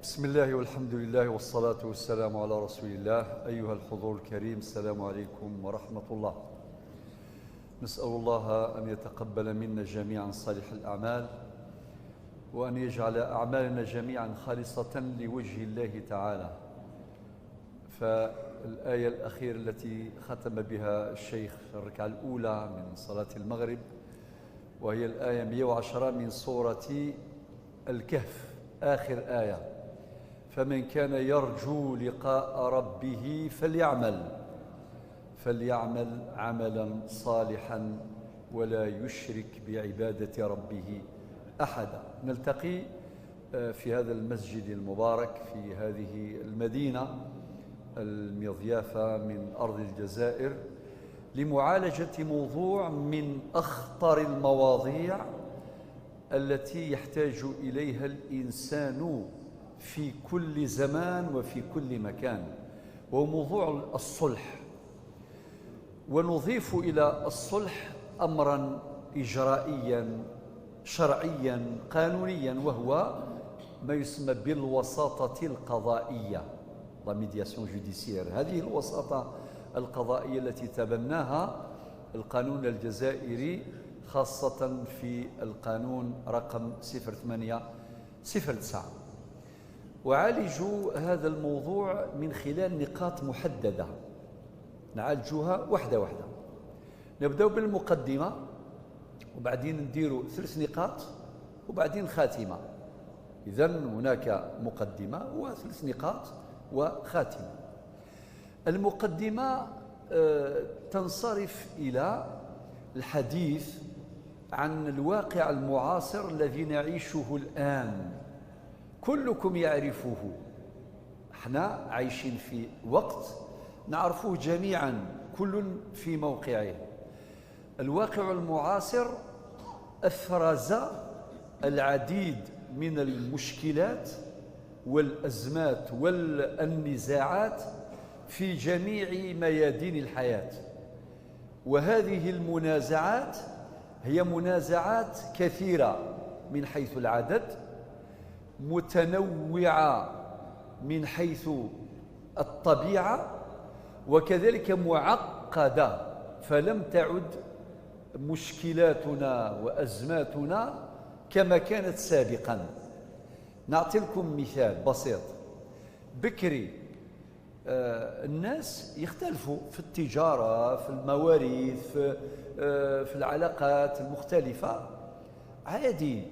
بسم الله والحمد لله والصلاة والسلام على رسول الله. أيها الحضور الكريم، السلام عليكم ورحمة الله. نسأل الله أن يتقبل منا جميعا صالح الأعمال، وأن يجعل أعمالنا جميعا خالصة لوجه الله تعالى. فالآية الأخيرة التي ختم بها الشيخ في الركعة الأولى من صلاة المغرب، وهي الآية 110 من سورة الكهف، آخر آية: فمن كان يرجو لقاء ربه فليعمل عملا صالحا ولا يشرك بعبادة ربه أحدا. نلتقي في هذا المسجد المبارك في هذه المدينة المضيافة من أرض الجزائر لمعالجة موضوع من أخطر المواضيع التي يحتاج إليها الإنسان في كل زمان وفي كل مكان، وهو موضوع الصلح. ونضيف إلى الصلح أمرا إجرائيا شرعيا قانونيا، وهو ما يسمى بالوساطة القضائية، la médiation judiciaire. هذه الوساطة القضائية التي تبناها القانون الجزائري، خاصة في القانون رقم 0809. وعالجوا هذا الموضوع من خلال نقاط محددة نعالجوها واحدة واحدة. نبدأ بالمقدمة، وبعدين نديروا 3 نقاط، وبعدين خاتمة. إذن هناك مقدمة و3 نقاط وخاتمة. المقدمة تنصرف إلى الحديث عن الواقع المعاصر الذي نعيشه الآن، كلكم يعرفه. احنا عايشين في وقت نعرفه جميعا، كل في موقعه. الواقع المعاصر أفرز العديد من المشكلات والأزمات والنزاعات في جميع ميادين الحياة، وهذه المنازعات هي منازعات كثيرة من حيث العدد، متنوعة من حيث الطبيعة، وكذلك معقدة، فلم تعد مشكلاتنا وأزماتنا كما كانت سابقا. نعطي لكم مثال بسيط. بكري الناس يختلفوا في التجارة، في المواريث، في العلاقات المختلفة، عادي،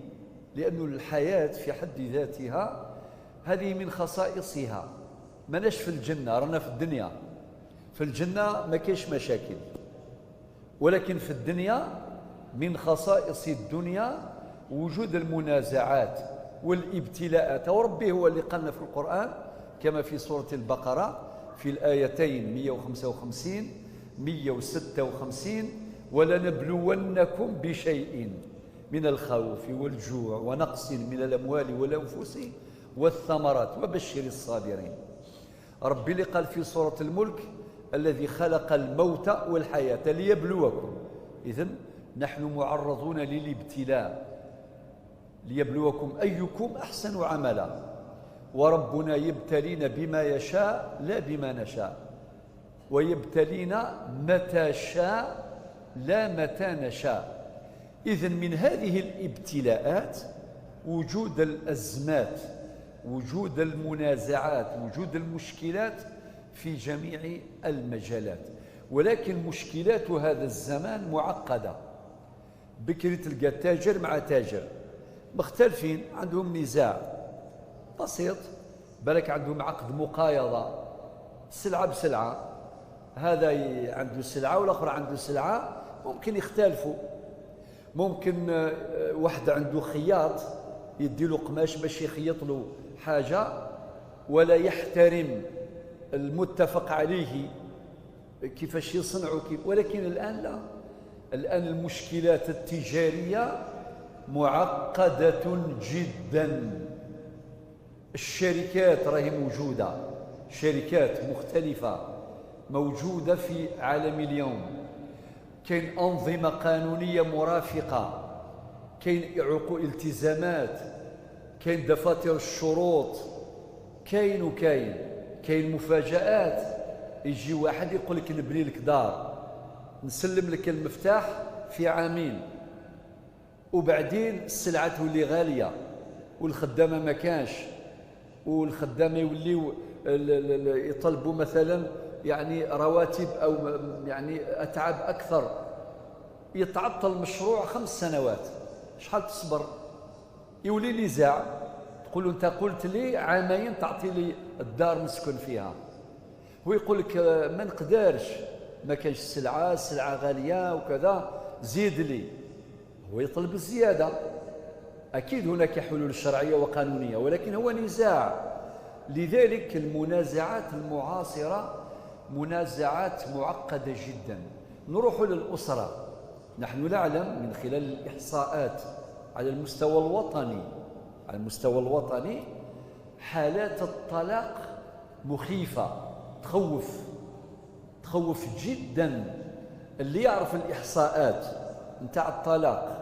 لأن الحياة في حد ذاتها هذه من خصائصها. ماناش في الجنة، رانا في الدنيا. في الجنة ما كاينش مشاكل، ولكن في الدنيا من خصائص الدنيا وجود المنازعات والابتلاءات. وربي هو اللي قالنا في القرآن كما في سورة البقرة في الآيتين 155 156: ولنبلونكم بشيء من الخوف والجوع ونقص من الأموال والأنفس والثمرات وبشر الصابرين. ربي اللي قال في سورة الملك: الذي خلق الموت والحياة ليبلوكم. إذن نحن معرضون للابتلاء، ليبلوكم أيكم أحسن عملا. وربنا يبتلينا بما يشاء لا بما نشاء، ويبتلينا متى شاء لا متى نشاء. إذن من هذه الابتلاءات وجود الأزمات، وجود المنازعات، وجود المشكلات في جميع المجالات. ولكن مشكلات هذا الزمان معقدة. بكري تلقى تاجر مع تاجر مختلفين، عندهم نزاع بسيط، بالك عندهم عقد مقايضة، سلعة بسلعة، هذا عنده سلعة والآخر عنده سلعة، ممكن يختلفوا. ممكن واحد عنده خياط يدي له قماش باش يخيط له حاجة ولا يحترم المتفق عليه كيفاش يصنعوا كيف. ولكن الآن لا، الآن المشكلات التجارية معقدة جدا. الشركات راهي موجودة، شركات مختلفة موجودة في عالم اليوم، كاين أنظمة قانونية مرافقة، كاين عقود التزامات، كاين دفاتر الشروط، كاين وكاين، كاين مفاجآت. يجي واحد يقول لك نبني لك دار، نسلم لك المفتاح في عامين، وبعدين السلعة تولي غالية والخدامة ما كانش، والخدامة يوليو يطلبوا مثلا يعني رواتب أو يعني أتعاب أكثر. يتعطل المشروع 5 سنوات، شحال تصبر؟ يولي نزاع، تقول له أنت قلت لي عامين تعطي لي الدار نسكن فيها، هو يقول لك ما نقدرش، ما كانش السلعة، السلعة غالية وكذا، زيد لي. هو يطلب الزيادة. أكيد هناك حلول شرعية وقانونية، ولكن هو نزاع. لذلك المنازعات المعاصرة منازعات معقدة جدا. نروح للأسرة. نحن نعلم من خلال الإحصاءات على المستوى الوطني، على المستوى الوطني حالات الطلاق مخيفة، تخوف، تخوف جدا. اللي يعرف الإحصاءات نتاع الطلاق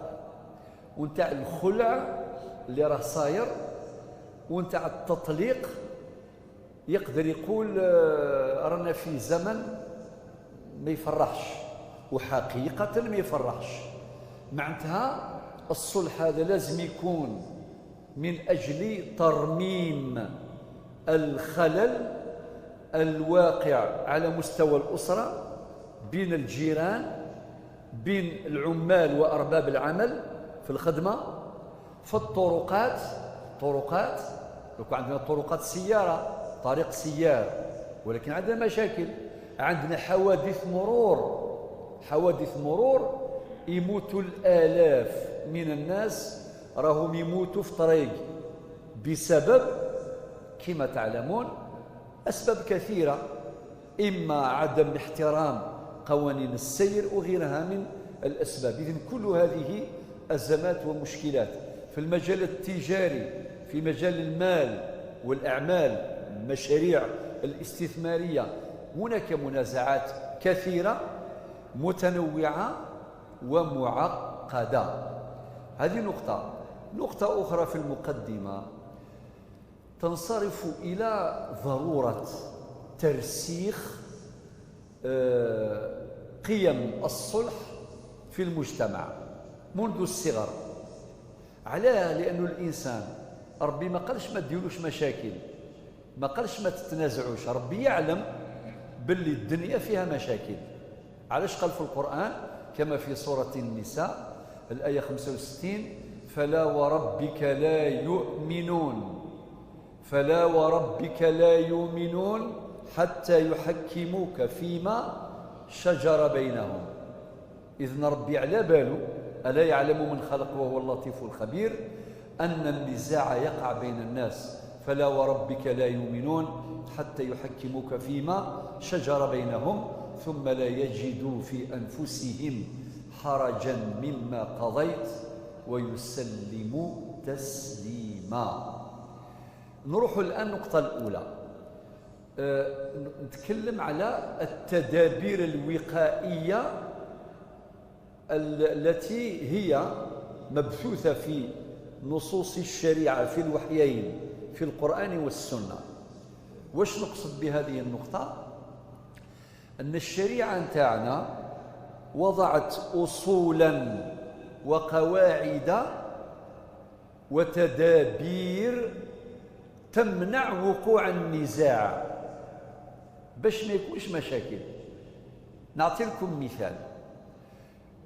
ونتاع الخلع اللي راه صاير ونتاع التطليق يقدر يقول رانا في زمن ما يفرحش، وحقيقة ما يفرحش. معناتها الصلح هذا لازم يكون من أجل ترميم الخلل الواقع على مستوى الأسرة، بين الجيران، بين العمال وأرباب العمل في الخدمة، في الطرقات. طرقات، لو عندنا طرقات سيارة، طريق سيار، ولكن عندنا مشاكل، عندنا حوادث مرور، حوادث مرور يموتوا الآلاف من الناس، راهم يموتوا في طريق بسبب كما تعلمون أسباب كثيرة، إما عدم احترام قوانين السير وغيرها من الأسباب. إذن كل هذه أزمات ومشكلات في المجال التجاري، في مجال المال والأعمال، المشاريع الاستثمارية، هناك منازعات كثيرة متنوعة ومعقدة. هذه نقطة. نقطة أخرى في المقدمة تنصرف إلى ضرورة ترسيخ قيم الصلح في المجتمع منذ الصغر. علاه؟ لأن الإنسان ربي ما قالش ما ديروش مشاكل، ما قالش ما تتنازعوش، ربي يعلم باللي الدنيا فيها مشاكل. علاش قال في القرآن كما في سورة النساء الآية 65: فلا وربك لا يؤمنون، فلا وربك لا يؤمنون حتى يحكموك فيما شجر بينهم. إذن ربي على باله، ألا يعلم من خلق وهو اللطيف الخبير، أن النزاع يقع بين الناس. فلا وربك لا يؤمنون حتى يحكموك فيما شجر بينهم ثم لا يجدوا في أنفسهم حرجا مما قضيت ويسلموا تسليما. نروح الآن النقطة الأولى، نتكلم على التدابير الوقائية التي هي مبثوثة في نصوص الشريعة في الوحيين في القرآن والسنة. واش نقصد بهذه النقطة؟ أن الشريعة نتاعنا وضعت أصولا وقواعد وتدابير تمنع وقوع النزاع باش ما يكونش مشاكل. نعطي لكم مثال،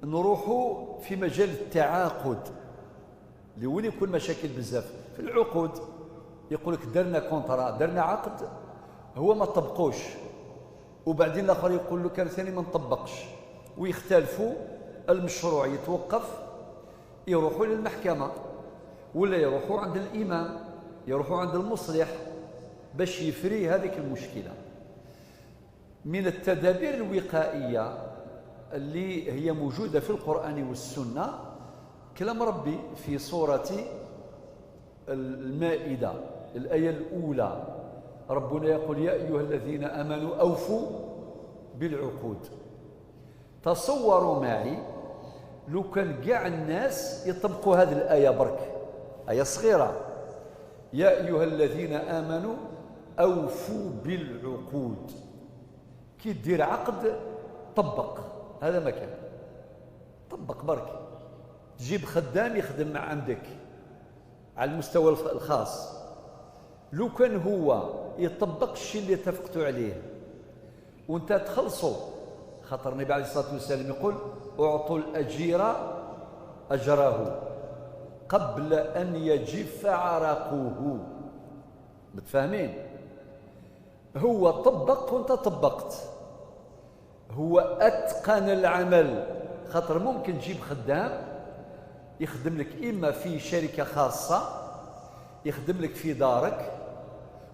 نروحوا في مجال التعاقد اللي وين يكون مشاكل بزاف في العقود. يقول لك درنا كونترا، درنا عقد، هو ما طبقوش، وبعدين الاخر يقول له كان ثاني ما نطبقش، ويختلفوا، المشروع يتوقف، يروحوا للمحكمة ولا يروحوا عند الإمام، يروحوا عند المصلح باش يفري هذيك المشكلة. من التدابير الوقائية اللي هي موجودة في القرآن والسنة كلام ربي في سورة المائدة الآية الأولى، ربنا يقول: يا أيها الذين آمنوا أوفوا بالعقود. تصوروا معي لو كان كاع الناس يطبقوا هذه الآية برك، آية صغيرة، يا أيها الذين آمنوا أوفوا بالعقود. كي دير عقد طبق، هذا ما كان، طبق برك. تجيب خدام يخدم مع عندك على المستوى الخاص، لو كان هو يطبق الشيء اللي اتفقتوا عليه وانت تخلصوا، خاطر النبي عليه الصلاة والسلام يقول اعطوا الأجير أجره قبل أن يجف عرقه. متفاهمين؟ هو طبق وانت طبقت، هو أتقن العمل. خاطر ممكن تجيب خدام يخدم لك إما في شركة خاصة، يخدم لك في دارك،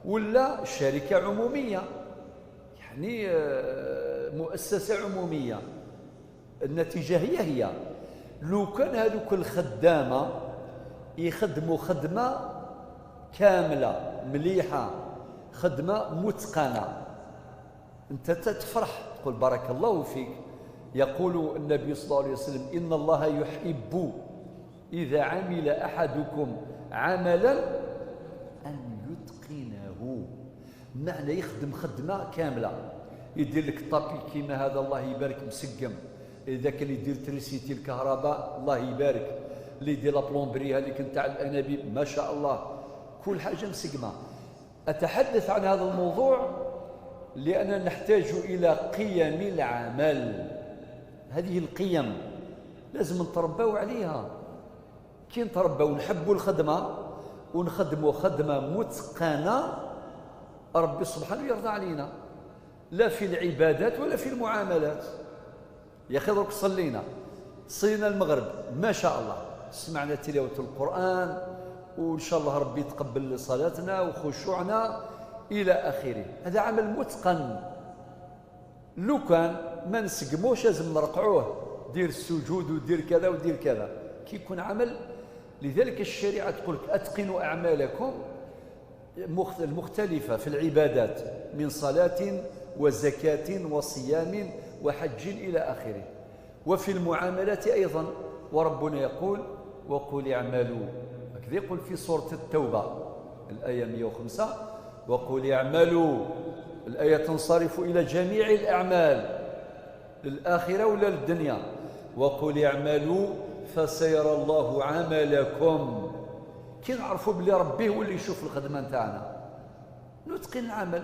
ولا شركة عمومية، يعني مؤسسة عمومية. النتيجة هي هي. لو كان هذوك الخدامة يخدموا خدمة كاملة مليحة، خدمة متقنة، أنت تتفرح تقول بارك الله فيك. يقول النبي صلى الله عليه وسلم إن الله يحب إذا عمل أحدكم عملا أن يتقنه. معنى يخدم خدمة كاملة، يدير لك tapis كيما هذا الله يبارك مسقم، إذا كان يدير électricité الكهرباء الله يبارك، اللي يدير la plomberie هذيك نتاع الأنابيب ما شاء الله، كل حاجة مسقمة. أتحدث عن هذا الموضوع لأننا نحتاج إلى قيم العمل. هذه القيم لازم نتربوا عليها. كي نتربوا ونحبوا الخدمة ونخدموا خدمة متقنة، ربي سبحانه يرضى علينا، لا في العبادات ولا في المعاملات. يا أخي درك صلينا المغرب ما شاء الله، سمعنا تلاوة القرآن، وإن شاء الله ربي يتقبل صلاتنا وخشوعنا إلى آخره. هذا عمل متقن. لو كان ما نسقموش لازم نرقعوه، دير السجود ودير كذا ودير كذا، كي يكون عمل. لذلك الشريعة تقول لك أتقنوا أعمالكم المختلفة في العبادات من صلاة وزكاة وصيام وحج إلى آخره، وفي المعاملات أيضا. وربنا يقول وقل اعملوا، هكذا يقول في سورة التوبة الآية 105، وقل اعملوا. الآية تنصرف إلى جميع الأعمال، للآخرة ولا للدنيا. وقل اعملوا فسيرى الله عملكم. كي نعرفوا بلي ربي هو اللي يشوف الخدمة نتاعنا نتقن العمل،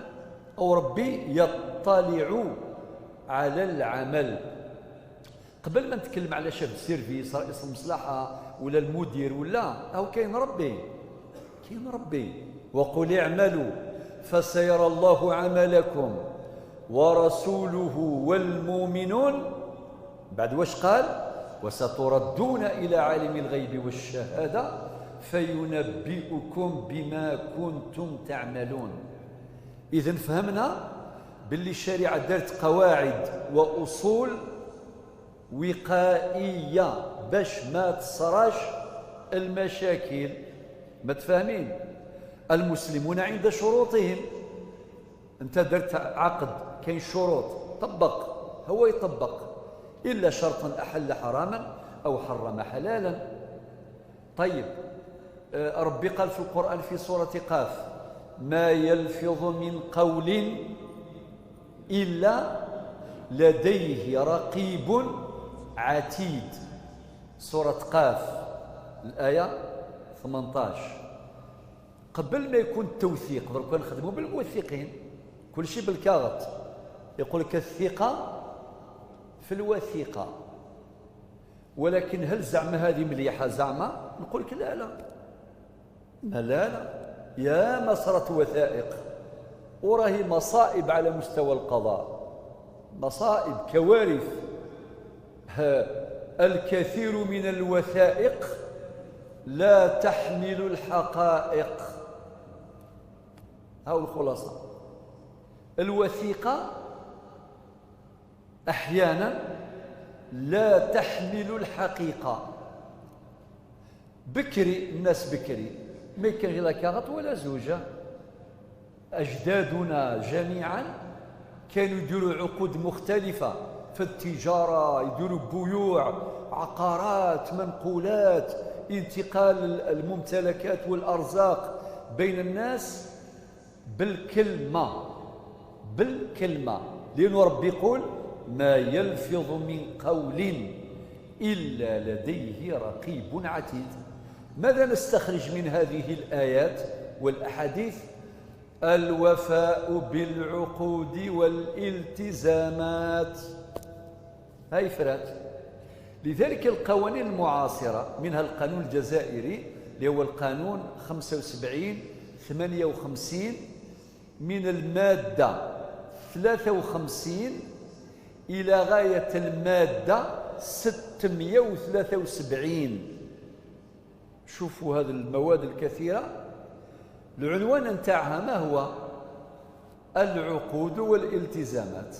أو ربي يطلع على العمل. قبل ما نتكلم على chef service، رئيس المصلحة ولا المدير ولا، أو كاين ربي، كاين ربي. وقل اعملوا فسيرى الله عملكم ورسوله والمؤمنون. بعد واش قال؟ وستردون إلى عالم الغيب والشهادة فينبئكم بما كنتم تعملون. إذن فهمنا باللي الشريعة دارت قواعد وأصول وقائية باش ما تصراش المشاكل. ما تفاهمين؟ المسلمون عند شروطهم. انت درت عقد كاين شروط، طبق، هو يطبق، إلا شرطا أحل حراما أو حرم حلالا. طيب، ربي قال في القرآن في سورة قاف ما يلفظ من قول إلا لديه رقيب عتيد. سورة قاف الآية 18. قبل ما يكون التوثيق، درك نخدموا بالموثقين، كل شيء بالكاغط. يقول لك الثقة في الوثيقة، ولكن هل زعما هذه مليحة؟ زعما نقول لك لا لا لا لا، يا ما صارت وثائق وراهي مصائب على مستوى القضاء، مصائب كوارث. الكثير من الوثائق لا تحمل الحقائق. هاو الخلاصة، الوثيقة أحيانا لا تحمل الحقيقة. بكري الناس بكري ما كان لا كاغط ولا زوجة، أجدادنا جميعا كانوا يديروا عقود مختلفة في التجارة، يديروا بيوع، عقارات، منقولات، انتقال الممتلكات والأرزاق بين الناس بالكلمة، بالكلمة، لأنه ربي يقول ما يلفظ من قول إلا لديه رقيب عتيد. ماذا نستخرج من هذه الآيات والأحاديث؟ الوفاء بالعقود والالتزامات. هاي فرات. لذلك القوانين المعاصرة منها القانون الجزائري اللي هو القانون 75-58 من المادة 53 إلى غاية المادة 673. شوفوا هذه المواد الكثيرة، العنوان نتاعها ما هو؟ العقود والالتزامات.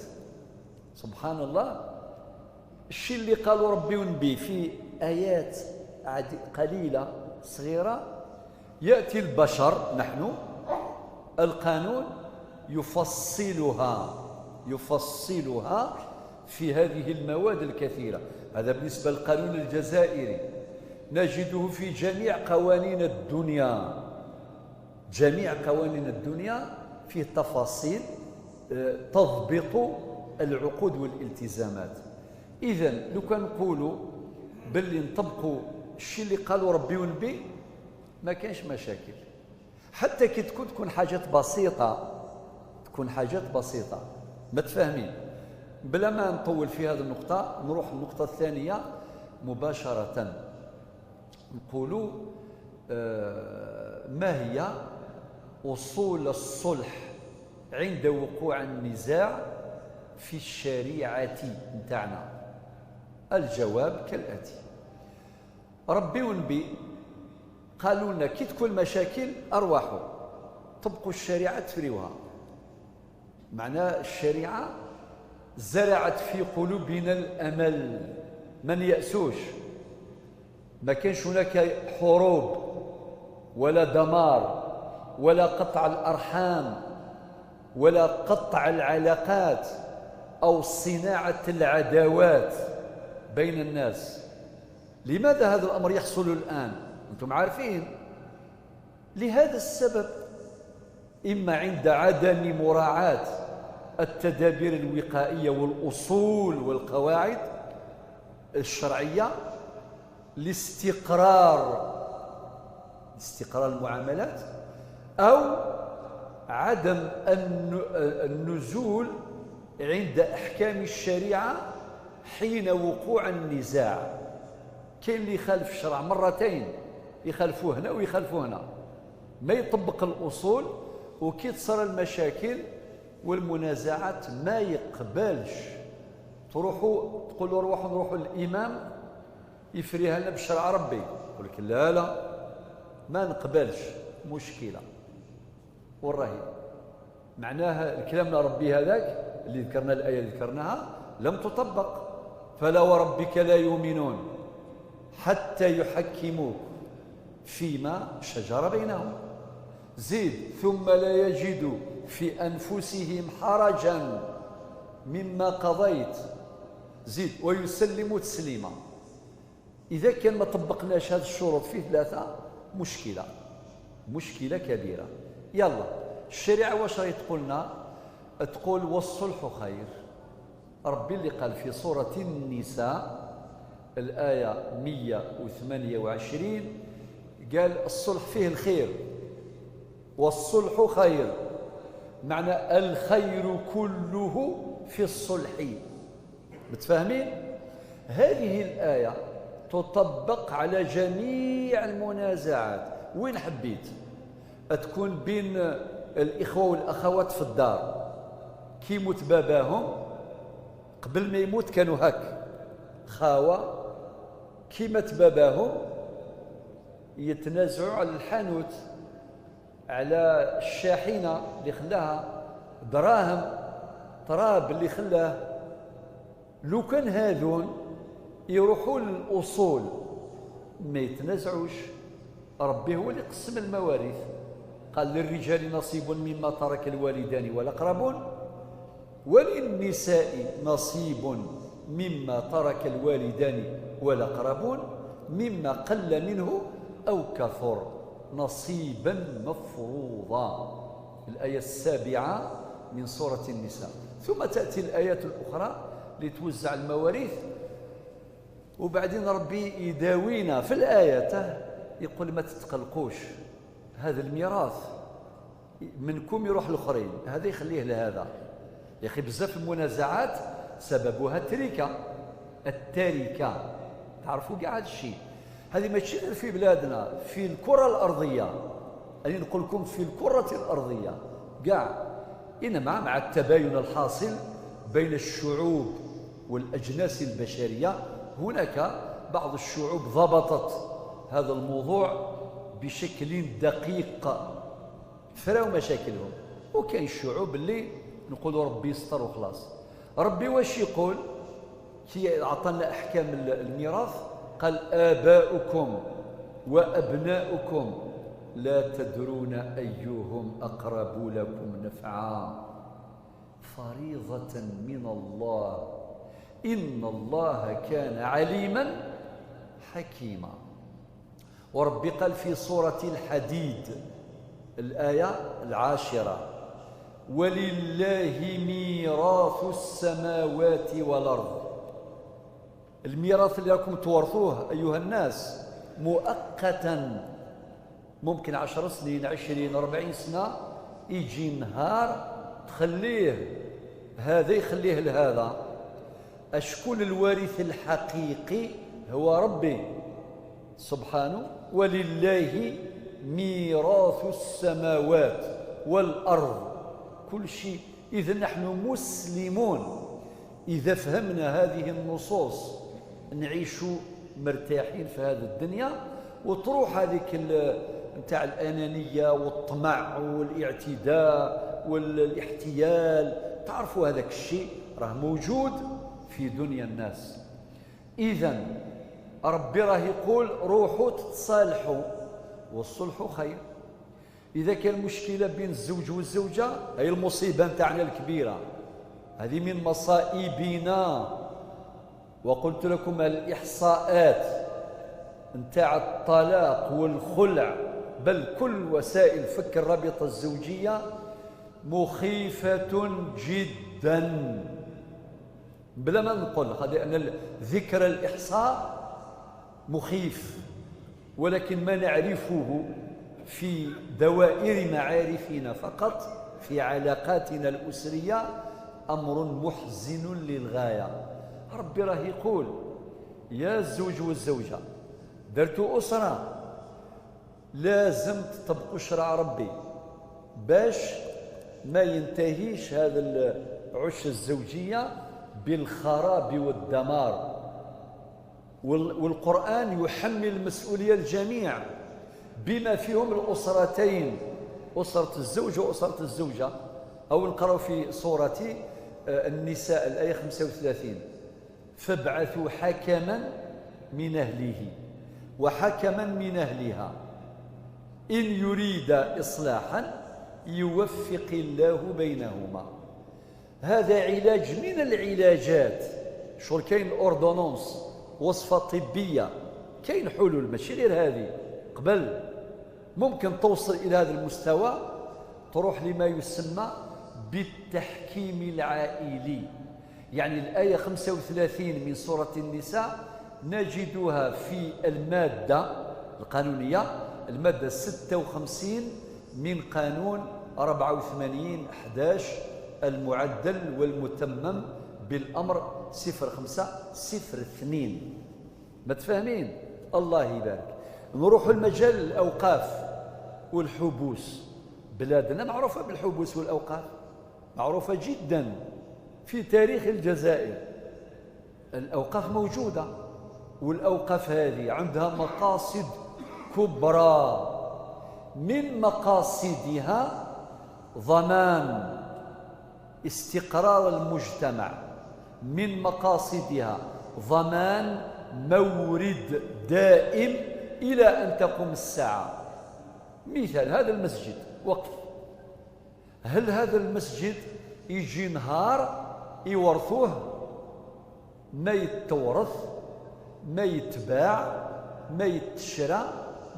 سبحان الله، الشيء اللي قالوا ربي ونبي في آيات قليلة صغيرة، يأتي البشر نحن القانون يفصلها في هذه المواد الكثيرة. هذا بالنسبة للقانون الجزائري، نجده في جميع قوانين الدنيا، جميع قوانين الدنيا فيه تفاصيل تضبط العقود والالتزامات. إذن لو كان نقولوا باللي نطبقوا الشيء اللي قالوا ربي ونبي ما كانش مشاكل، حتى كي تكون حاجات بسيطة، تكون حاجات بسيطة متفاهمين. بلا ما نطول في هذه النقطة نروح النقطة الثانية مباشرة. نقولوا ما هي أصول الصلح عند وقوع النزاع في الشريعة نتاعنا؟ الجواب كالآتي: ربي ونبي قالوا لنا كي تكون مشاكل أرواحوا طبقوا الشريعة تفريوها. معناه الشريعة زرعت في قلوبنا الأمل، ما نيأسوش، ما كانش هناك حروب ولا دمار ولا قطع الأرحام ولا قطع العلاقات أو صناعة العداوات بين الناس. لماذا هذا الأمر يحصل الآن؟ أنتم عارفين لهذا السبب، إما عند عدم مراعاة التدابير الوقائية والأصول والقواعد الشرعية لاستقرار المعاملات، أو عدم النزول عند أحكام الشريعة حين وقوع النزاع. كاين اللي يخالف الشرع مرتين، يخالفوه هنا ويخالفوه هنا، ما يطبق الأصول، وكي تصير المشاكل والمنازعات ما يقبلش. تروحوا تقولوا روحوا نروحوا للإمام يفريها لنا بالشرع ربي، يقول لك لا لا ما نقبلش، مشكلة. والرهيب معناها الكلام ربي هذاك اللي ذكرنا، الآية اللي ذكرناها لم تطبق. فلا وربك لا يؤمنون حتى يحكموك فيما شجر بينهم. زيد ثم لا يجدوا في أنفسهم حرجا مما قضيت. زيد ويسلموا تسليما. إذا كان ما طبقناش هذه الشروط في ثلاثة مشكلة، مشكلة كبيرة. يلا الشريعة واش راهي تقولنا؟ تقول والصلح خير. ربي اللي قال في سورة النساء الآية 128 قال الصلح فيه الخير، والصلح خير، معنى الخير كله في الصلح. متفاهمين؟ هذه الآية تطبق على جميع المنازعات. وين حبيت تكون بين الإخوة والأخوات في الدار، كي يموت باباهم قبل ما يموت كانوا هاك خاوة، كي مات باباهم يتنازعوا على الحانوت، على الشاحنة اللي خلاها، دراهم تراب اللي خلاه. لو كان هذون يروحوا للأصول ما يتنازعوش. ربي هو اللي قسم المواريث، قال للرجال نصيب مما ترك الوالدان والأقربون وللنساء نصيب مما ترك الوالدان والأقربون مما قل منه أو كثر نصيبا مفروضا. الآية 7 من سورة النساء. ثم تأتي الآيات الأخرى لتوزع المواريث، وبعدين ربي يداوينا في الآيات، يقول ما تتقلقوش، هذا الميراث منكم يروح الآخرين، هذا يخليه لهذا. يا أخي بزاف المنازعات سببها التركة، التركة، تعرفوا كاع هذا الشيء. هذه ماشي غير في بلادنا، في الكرة الأرضية، أنا نقول لكم في الكرة الأرضية كاع، إنما مع التباين الحاصل بين الشعوب والأجناس البشرية، هناك بعض الشعوب ضبطت هذا الموضوع بشكل دقيق، فراو مشاكلهم، وكاين الشعوب اللي نقولوا ربي يستر وخلاص. ربي واش يقول كي عطانا أحكام الميراث؟ قال آباؤكم وأبناؤكم لا تدرون أيهم أقرب لكم نفعا فريضة من الله إن الله كان عليما حكيما. وربي قال في سورة الحديد الآية 10: ولله ميراث السماوات والأرض. الميراث اللي راكم تورثوه أيها الناس مؤقتا، ممكن 10 سنين، 20، 40 سنة، يجي نهار تخليه هذا يخليه لهذا. أشكون الوارث الحقيقي؟ هو ربي سبحانه. ولله ميراث السماوات والأرض، كل شيء. إذا نحن مسلمون، إذا فهمنا هذه النصوص نعيش مرتاحين في هذه الدنيا، وتروح هذيك نتاع الأنانية والطمع والاعتداء والاحتيال. تعرفوا هذاك الشيء راه موجود في دنيا الناس. إذا ربي راه يقول روحوا تتصالحوا والصلح خير. إذا كان مشكلة بين الزوج والزوجة، هي المصيبة نتاعنا الكبيرة، هذه من مصائبنا. وقلت لكم الإحصاءات نتاع الطلاق والخلع، بل كل وسائل فك الرابطة الزوجية مخيفة جدا، بلا ما نقول، لأن ذكر الإحصاء مخيف، ولكن ما نعرفه في دوائر معارفنا فقط في علاقاتنا الأسرية أمر محزن للغاية. ربي راه يقول يا الزوج والزوجة درتوا أسرة، لازم تطبقوا شرع ربي باش ما ينتهيش هذا العش الزوجية بالخراب والدمار. والقرآن يحمل المسؤولية الجميع بما فيهم الأسرتين، أسرة الزوج وأسرة الزوجة. أو نقرأ في سورة النساء الآية 35: فابعثوا حكما من أهله وحكما من أهلها إن يريد إصلاحا يوفق الله بينهما. هذا علاج من العلاجات. شغل كاين ordonnance، وصفة طبية، كاين حلول ماشي غير هذه. قبل ممكن توصل إلى هذا المستوى تروح لما يسمى بالتحكيم العائلي. يعني الآية 35 من سورة النساء نجدها في المادة القانونية، المادة 56 من قانون 84/11 المعدل والمتمم بالأمر 05/02. ما تفهمين؟ الله يبارك. نروح المجال الأوقاف والحبوس. بلادنا معروفة بالحبوس والأوقاف، معروفة جدا في تاريخ الجزائر. الأوقاف موجودة، والأوقاف هذه عندها مقاصد كبرى، من مقاصدها ضمان استقرار المجتمع، من مقاصدها ضمان مورد دائم إلى أن تقوم الساعة. مثال هذا المسجد وقف، هل هذا المسجد يجي نهار يورثوه؟ ما يتورث، ما يتباع، ما يتشرى،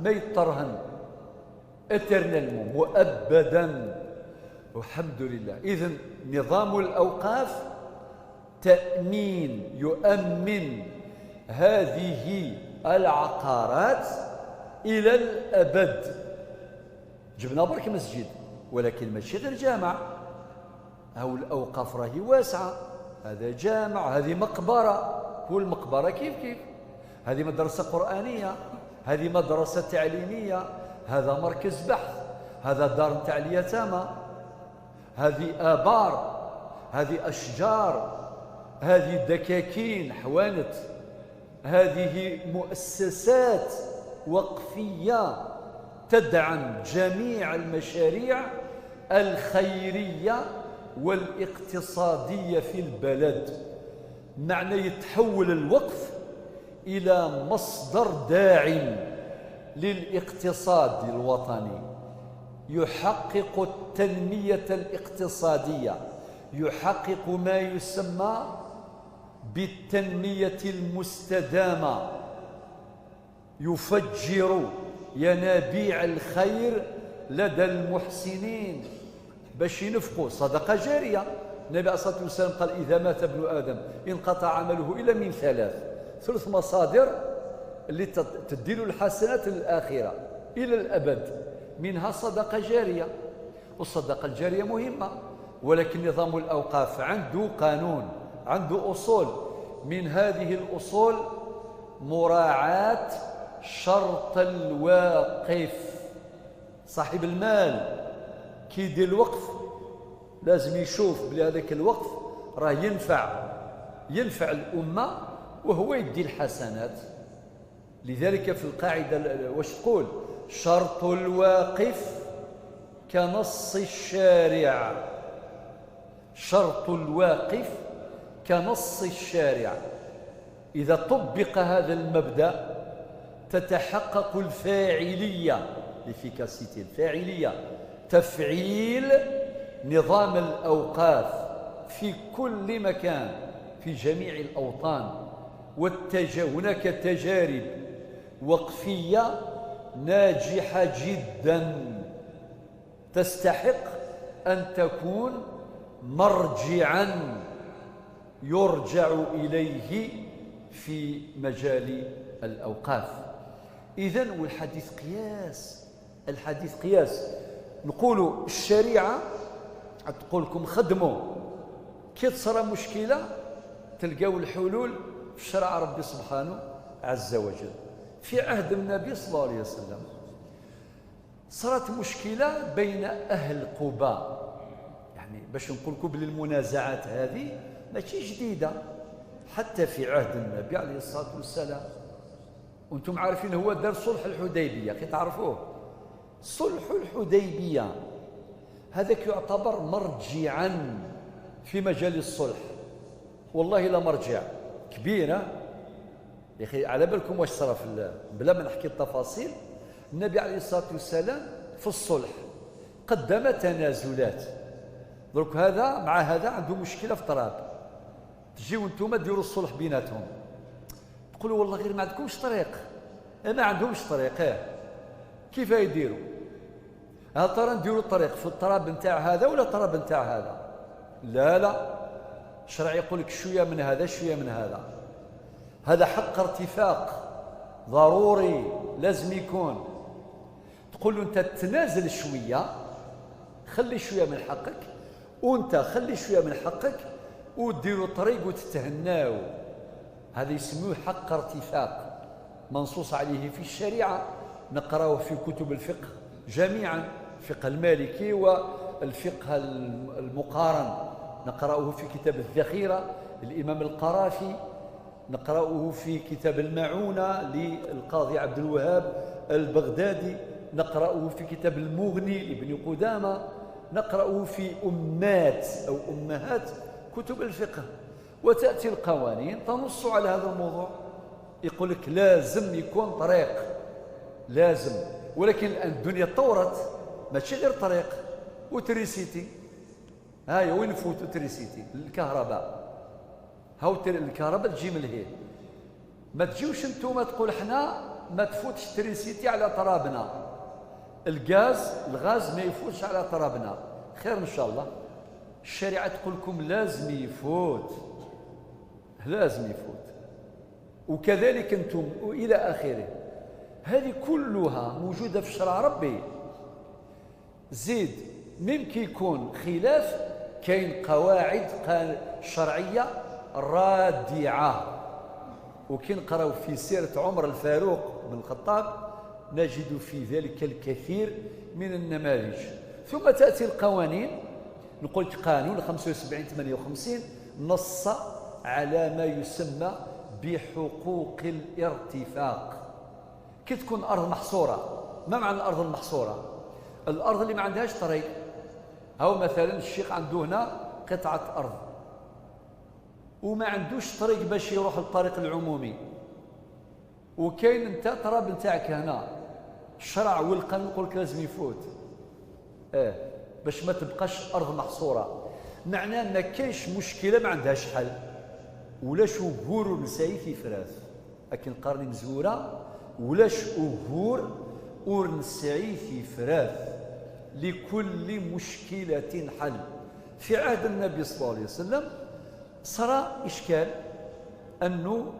ما يترهن، éternellement، مؤبدا. والحمد لله. إذن نظام الأوقاف تأمين، يؤمن هذه العقارات إلى الأبد. جبنا برك مسجد، ولكن ماشي غير جامع، أو الأوقاف راهي واسعة، هذا جامع، هذه مقبرة، والمقبرة كيف كيف، هذه مدرسة قرآنية، هذه مدرسة تعليمية، هذا مركز بحث، هذا دار نتاع اليتامى، هذه آبار، هذه أشجار، هذه دكاكين حوانت، هذه مؤسسات وقفية تدعم جميع المشاريع الخيرية والاقتصادية في البلد. معنى يتحول الوقف إلى مصدر داعم للاقتصاد الوطني، يحقق التنمية الاقتصادية، يحقق ما يسمى بالتنمية المستدامة، يفجر ينابيع الخير لدى المحسنين باش ينفقوا. صدقة جارية. النبي عليه الصلاة والسلام قال: إذا مات ابن آدم انقطع عمله إلا من ثلاث، ثلث مصادر اللي تدير الحسنات للآخرة إلى الأبد، منها صدقة جارية. والصدقة الجارية مهمة، ولكن نظام الأوقاف عنده قانون، عنده أصول. من هذه الأصول مراعاة شرط الواقف. صاحب المال كي يدير الوقف لازم يشوف بلي هذاك الوقف راه ينفع الأمة وهو يدي الحسنات. لذلك في القاعدة واش تقول؟ شرط الواقف كنص الشارع. شرط الواقف كنص الشارع. إذا طبق هذا المبدأ تتحقق الفاعلية، l'efficacité، الفاعلية، تفعيل نظام الأوقاف في كل مكان، في جميع الأوطان. هناك تجارب وقفية ناجحة جدا تستحق أن تكون مرجعا يرجع إليه في مجال الأوقاف. إذن والحديث قياس، الحديث قياس. نقول الشريعة تقول لكم خدموا، كي تصرى مشكلة تلقاو الحلول في شرع ربي سبحانه عز وجل. في عهد النبي صلى الله عليه وسلم صارت مشكلة بين أهل قباء. يعني باش نقول لكم بلي المنازعات هذه ماشي جديدة، حتى في عهد النبي عليه الصلاة والسلام. وانتم عارفين هو دار صلح الحديبية، كي تعرفوه صلح الحديبية هذاك يعتبر مرجعا في مجال الصلح. والله لا مرجع كبيرة يا أخي. على بالكم واش صرا بلا ما نحكي التفاصيل. النبي عليه الصلاة والسلام في الصلح قدم تنازلات. درك هذا مع هذا عنده مشكلة في التراب، تجيو انتم ديروا الصلح بيناتهم، تقولوا والله غير ما عندكمش طريق، ما عندهمش طريق. إيه كيف يديروا؟ هل ترى نديروا الطريق في التراب نتاع هذا ولا التراب نتاع هذا؟ لا لا، الشرع يقول لك شوية من هذا شوية من هذا. هذا حق ارتفاق ضروري لازم يكون. تقول له انت تنازل شوية، خلي شوية من حقك، وانت خلي شوية من حقك، وديروا طريق وتتهناو. هذا يسموه حق ارتفاق، منصوص عليه في الشريعة، نقراه في كتب الفقه جميعا، الفقه المالكي والفقه المقارن، نقرأه في كتاب الذخيرة الإمام القرافي، نقرأه في كتاب المعونة للقاضي عبد الوهاب البغدادي، نقرأه في كتاب المغني لابن قدامة، نقرأه في أمات أو أمهات كتب الفقه. وتأتي القوانين تنص على هذا الموضوع، يقول لك لازم يكون طريق، لازم. ولكن الآن الدنيا تطورت، ماشي غير طريق و électricité. هاي وين فوت électricité؟ الكهرباء. هاو الكهرباء تجي من الهيل. ما تجيوش انتوما تقول حنا ما تفوتش électricité على ترابنا، الغاز ما يفوتش على ترابنا. خير إن شاء الله. الشريعة تقول لكم لازم يفوت، لازم يفوت، وكذلك أنتم وإلى آخره. هذه كلها موجودة في شرع ربي. زيد ممكن يكون خلاف، كاين قواعد شرعية رادعة. وكي نقراو في سيرة عمر الفاروق بن الخطاب نجد في ذلك الكثير من النماذج. ثم تأتي القوانين، نقول قانون 75-58 نص على ما يسمى بحقوق الارتفاق. كي تكون أرض محصورة، ما معنى الأرض المحصورة؟ الأرض اللي ما عندهاش طريق. هاو مثلا الشيخ عنده هنا قطعة أرض وما عندوش طريق باش يروح للطريق العمومي، وكاين انت تراب نتاعك هنا، الشرع والقانون يقول لك لازم يفوت، باش ما تبقاش ارض محصورة. معناه ما كاينش مشكلة ما عندهاش حل. ولاش وغور نساي في فراث، لكن قرني مزوره ولاش وغور ورنسعي في فراث، لكل مشكلة حل. في عهد النبي صلى الله عليه وسلم صار إشكال أنه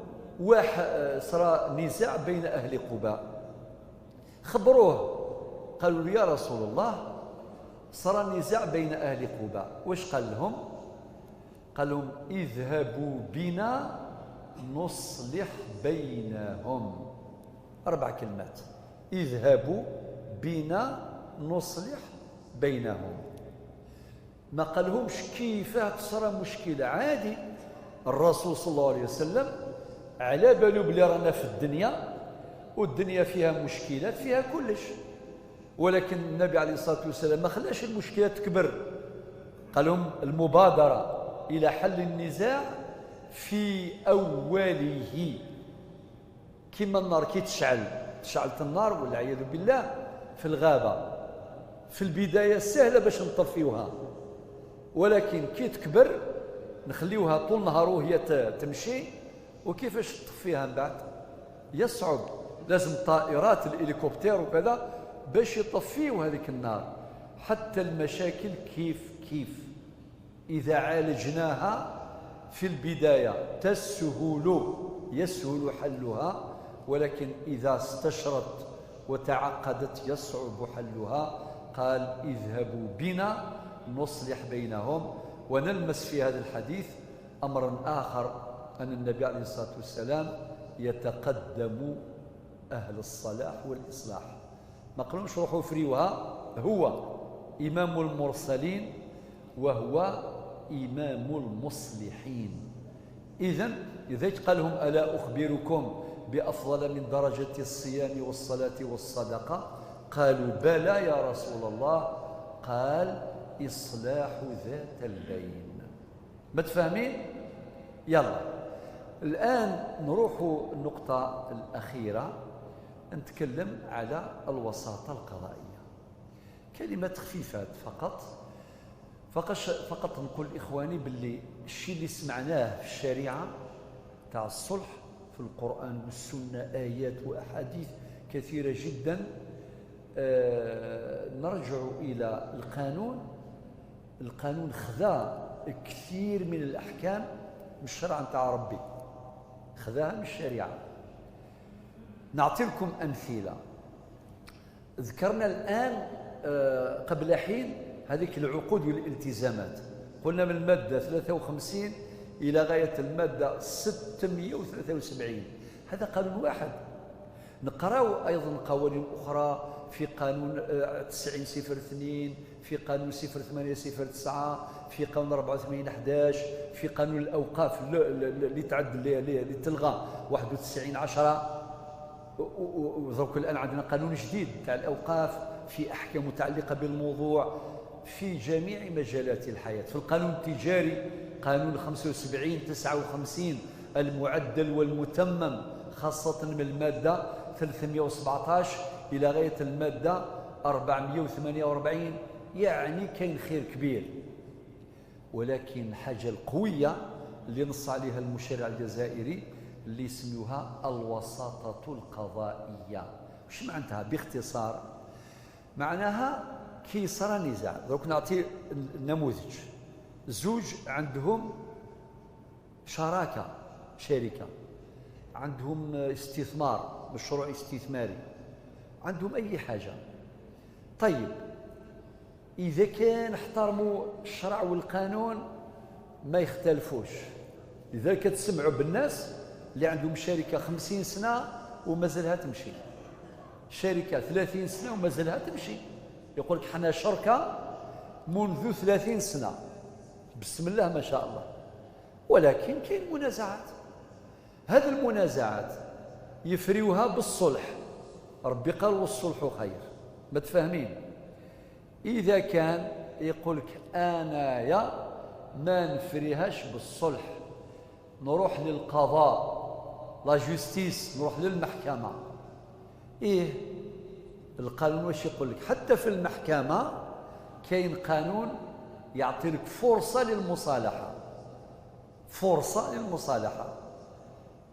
صار نزاع بين أهل قباء. خبروه، قالوا يا رسول الله صار نزاع بين أهل قباء. واش قال لهم؟ قال لهم اذهبوا بنا نصلح بينهم. 4 كلمات، اذهبوا بنا نصلح بينهم. ما قالهمش كيف تصرى مشكلة، عادي. الرسول صلى الله عليه وسلم على بالو بلي رانا في الدنيا والدنيا فيها مشكلات، فيها كلش، ولكن النبي عليه الصلاة والسلام ما خلاش المشكلة تكبر. قال لهم المبادرة إلى حل النزاع في أوله. كما النار كي تشعل، تشعلت النار والعياذ بالله في الغابة، في البداية سهلة باش نطفيوها، ولكن كي تكبر نخليوها طول النهار وهي تمشي، وكيفاش تطفيها من بعد؟ يصعب، لازم طائرات الهليكوبتر وكذا باش يطفيو هذيك النار. حتى المشاكل كيف كيف إذا عالجناها في البداية تسهل، يسهل حلها، ولكن إذا استشرت وتعقدت يصعب حلها. قال اذهبوا بنا نصلح بينهم. ونلمس في هذا الحديث أمرا آخر، أن النبي عليه الصلاة والسلام يتقدم أهل الصلاح والإصلاح. ما قالهمش روحوا فريوها، هو إمام المرسلين وهو إمام المصلحين. إذن إذا قال لهم ألا أخبركم بأفضل من درجة الصيام والصلاة والصدقة؟ قالوا بلى يا رسول الله. قال إصلاح ذات البين. ما تفهمين؟ يلا الآن نروح النقطة الأخيرة، نتكلم على الوساطة القضائية. كلمات خفيفات فقط، فقط نقول إخواني باللي الشيء اللي سمعناه في الشريعة تاع الصلح في القرآن والسنة، آيات وأحاديث كثيرة جدا. نرجع إلى القانون. القانون خذا كثير من الأحكام من الشرع نتاع ربي، خذاها من الشريعة. نعطي لكم أمثلة. ذكرنا الآن قبل حين هذيك العقود والالتزامات، قلنا من المادة 53 إلى غاية المادة 673، هذا قانون واحد. نقراو أيضا قوانين أخرى في قانون 90-02، في قانون 08-09، في قانون 84-11، في قانون الأوقاف اللي تعدل اللي تلغى 91-10. ودرك الآن عندنا قانون جديد تاع الأوقاف، في أحكام متعلقة بالموضوع في جميع مجالات الحياة. في القانون التجاري قانون 75-59 المعدل والمتمم، خاصة من المادة 317 إلى غاية المادة 448. يعني كاين خير كبير. ولكن الحاجة القوية اللي نص عليها المشرع الجزائري اللي يسميوها الوساطة القضائية. واش معناتها باختصار؟ معناها كي صرا نزاع، درك نعطي النموذج. زوج عندهم شراكة، شركة، عندهم استثمار، مشروع استثماري، عندهم اي حاجة. طيب اذا كان احترموا الشرع والقانون ما يختلفوش. لذلك تسمعوا بالناس اللي عندهم شركة 50 سنة ومازالها تمشي، شركة 30 سنة ومازالها تمشي، يقول لك حنا شركة منذ 30 سنة، بسم الله ما شاء الله. ولكن كاين منازعات، هذه المنازعات يفريوها بالصلح. ربي قال والصلح خير، متفاهمين. إذا كان يقول لك أنايا ما نفريهاش بالصلح، نروح للقضاء، la justice، نروح للمحكمة. إيه القانون واش يقول لك؟ حتى في المحكمة كاين قانون يعطي لك فرصة للمصالحة، فرصة للمصالحة.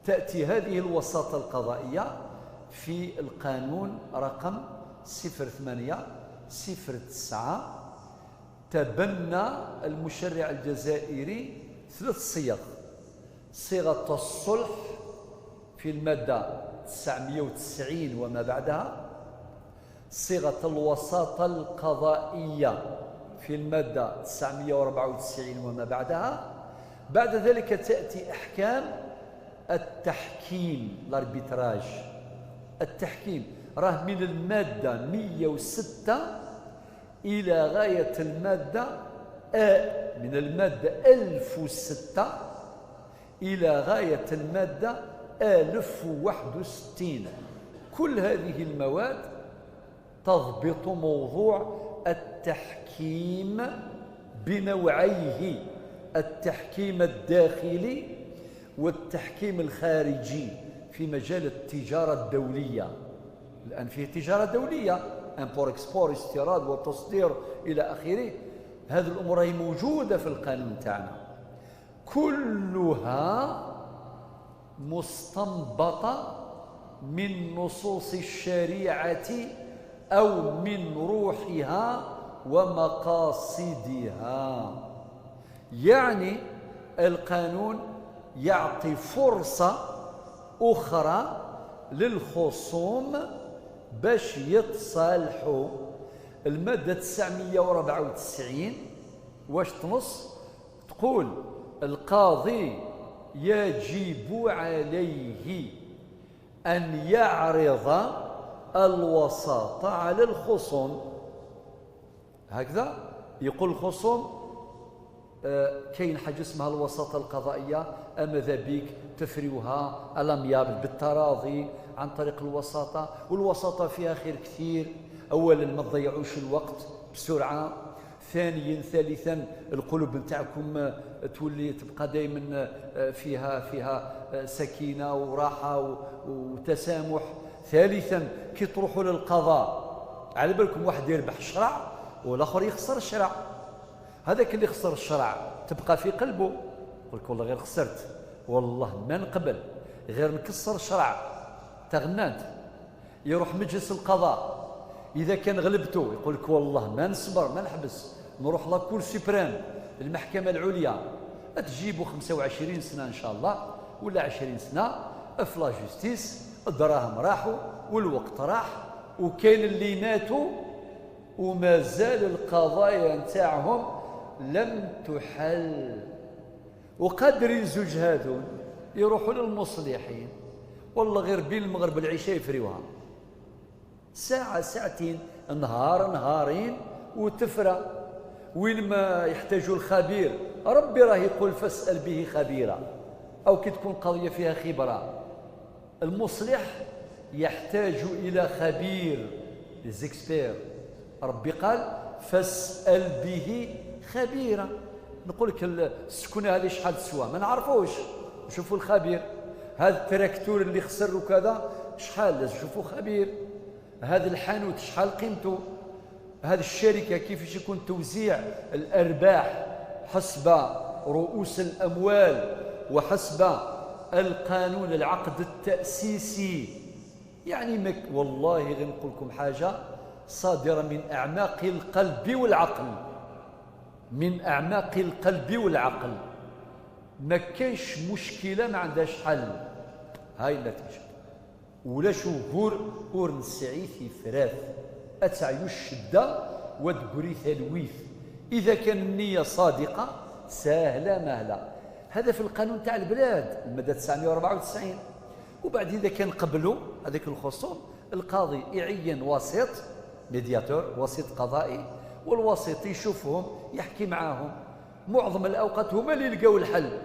تأتي هذه الوساطة القضائية في القانون رقم 0809. تبنى المشرع الجزائري 3 صيغ: صيغة الصلح في المادة 990 وما بعدها، صيغة الوساطة القضائية في المادة 994 وما بعدها. بعد ذلك تأتي أحكام التحكيم، l'arbitrage. التحكيم راه من المادة 106 إلى غاية المادة من المادة 1006 إلى غاية المادة 1061. كل هذه المواد تضبط موضوع التحكيم بنوعيه: التحكيم الداخلي والتحكيم الخارجي في مجال التجارة الدولية. الآن فيه تجارة دولية، import export، استيراد وتصدير إلى آخره. هذه الأمور هي موجودة في القانون تاعنا، كلها مستنبطة من نصوص الشريعة أو من روحها ومقاصدها. يعني القانون يعطي فرصة أخرى للخصوم باش يتصالحوا. المادة 994 واش تنص؟ تقول القاضي يجب عليه أن يعرض الوساطة على الخصوم. هكذا يقول الخصوم كاين حاجة اسمها الوساطة القضائية، أماذا بك تفريوها à l'amiable بالتراضي عن طريق الوساطة، والوساطة فيها خير كثير. أولا ما تضيعوش الوقت بسرعة، ثانيا ثالثا القلوب نتاعكم تولي تبقى دائما فيها سكينة وراحة وتسامح. ثالثا كي تروحوا للقضاء على بالكم واحد يربح الشرع والاخر يخسر الشرع. هذاك اللي خسر الشرع تبقى في قلبه، يقول لك والله غير خسرت، والله ما نقبل غير نكسر الشرع. تغنات يروح مجلس القضاء، اذا كان غلبته يقول لك والله ما نصبر ما نحبس، نروح la Cour suprême المحكمة العليا. تجيبوا 25 سنة ان شاء الله ولا 20 سنة في la justice، الدراهم راحوا والوقت راح، وكاين اللي ماتوا ومازال القضايا نتاعهم لم تحل. وقادرين زوج هذون يروحوا للمصلحين، والله غير بين المغرب والعشاء يفريوها، ساعة ساعتين، نهار نهارين وتفرى. وين ما يحتاجوا الخبير، ربي راه يقول فاسأل به خبيرا، أو كي تكون قضية فيها خبرة. المصلح يحتاج إلى خبير، les experts. ربي قال فاسأل به خبيرا. نقول لك السكنة هذه شحال تسوى ما نعرفوش، نشوفوا الخبير. هذا التراكتور اللي خسر وكذا شحال، لازم نشوفوا خبير. هذا الحانوت شحال قيمته، هذه الشركة كيفاش يكون توزيع الأرباح حسب رؤوس الأموال وحسب القانون العقد التأسيسي. يعني والله غير نقول لكم حاجة، صادرة من أعماق القلب والعقل، من أعماق القلب والعقل. ما كاينش مشكلة ما عندهاش حل. هاي النتيجة. ولا شهور اور نسعي في فراث أتعيو الشدة وتقري ثلويث. إذا كان النية صادقة سهلة مهلة. هذا في القانون تاع البلاد المادة 994. وبعد إذا كان قبلوا هذيك الخصوم، القاضي يعين وسيط، médiateur، وسيط قضائي، والوسيط يشوفهم يحكي معاهم. معظم الأوقات هما اللي يلقاو الحل.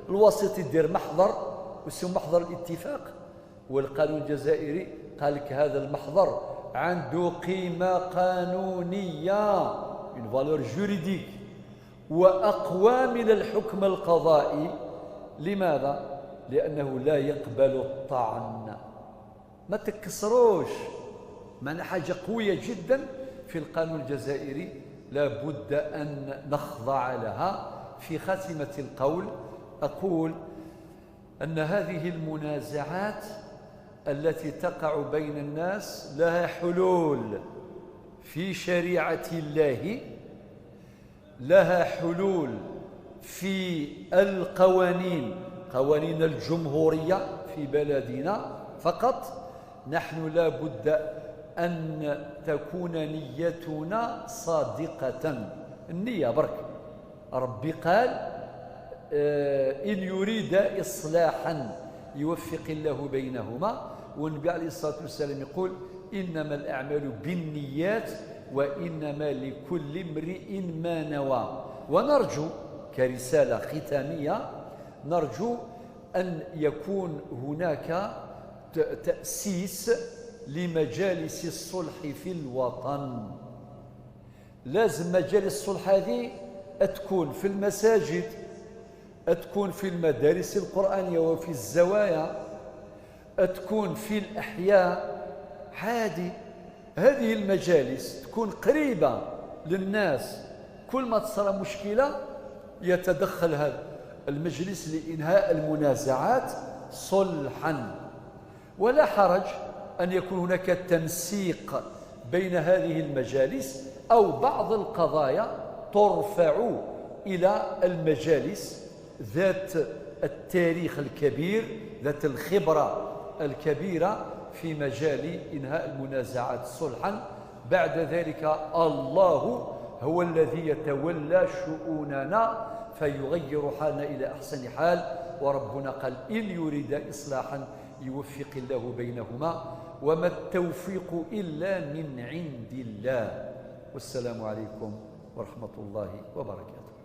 الوسيط يدير محضر ويسمى محضر الاتفاق، والقانون الجزائري قال لك هذا المحضر عنده قيمة قانونية، une valeur juridique، وأقوى من الحكم القضائي. لماذا؟ لأنه لا يقبل الطعن. ما تكسروش، معنى حاجة قوية جدا في القانون الجزائري لا بد أن نخضع لها. في خاتمة القول أقول أن هذه المنازعات التي تقع بين الناس لها حلول في شريعة الله، لها حلول في القوانين، قوانين الجمهورية في بلدنا. فقط نحن لا بد أن تكون نيتنا صادقة. النية برك، ربي قال إن يريد إصلاحا يوفق الله بينهما. والنبي عليه الصلاة والسلام يقول إنما الأعمال بالنيات وإنما لكل امرئ ما نوى. ونرجو كرسالة ختامية، نرجو أن يكون هناك تأسيس لمجالس الصلح في الوطن. لازم مجالس الصلح هذه تكون في المساجد، تكون في المدارس القرآنية وفي الزوايا، تكون في الأحياء. عادي هذه المجالس تكون قريبة للناس، كل ما تصير مشكلة يتدخل هذا المجلس لإنهاء المنازعات صلحا. ولا حرج أن يكون هناك تنسيق بين هذه المجالس، أو بعض القضايا ترفع إلى المجالس ذات التاريخ الكبير، ذات الخبرة الكبيرة في مجال إنهاء المنازعات صلحا. بعد ذلك الله هو الذي يتولى شؤوننا فيغير حالنا إلى أحسن حال. وربنا قال إن يريد إصلاحا يوفق الله بينهما وما التوفيق إلا من عند الله. والسلام عليكم ورحمة الله وبركاته.